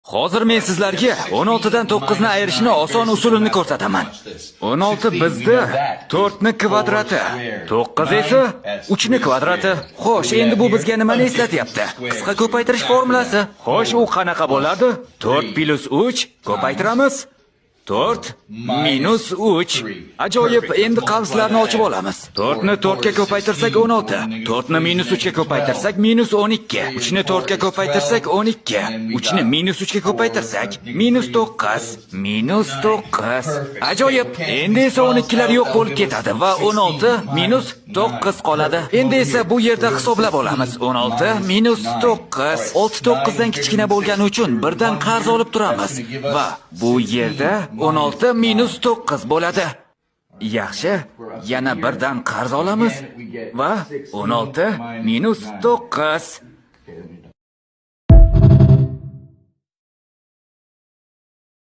Hozir men sizlarga 16 dan 9 ni ayirishni oson usulini ko'rsataman. 16 bizda 4 ni kvadrati, 9 esa 3 ni kvadrati. Xo'sh, endi bu bizga nimani eslatyapti? Qisqa ko'paytirish formulasi. Xo'sh, u qanaqa bo'ladi? 4 plus 3 ko'paytiramiz. 4 minus 3. Ajoyib, endi qavslarni ochib olamiz. 4 ni 4 ga ko'paytirsak 16. 4 ni minus 3 ga ko'paytirsak minus 12. 3 ni 4 ga ko'paytirsak 12. 3 ni minus 3 ga ko'paytirsak minus 9. Minus 9. Ajoyib. Endi esa 12 lar yo'q bo'lib ketadi va 16 minus 9 qoladi. Endi esa bu yerda hisoblab olamiz. 16 minus 9. 6 9 dan kichkina bo'lgani uchun birdan qarz olib turamiz va bu yerda 16 minus 9 bo'ladi. Yaxshi, yana birdan qarz olamiz va 16 minus 9.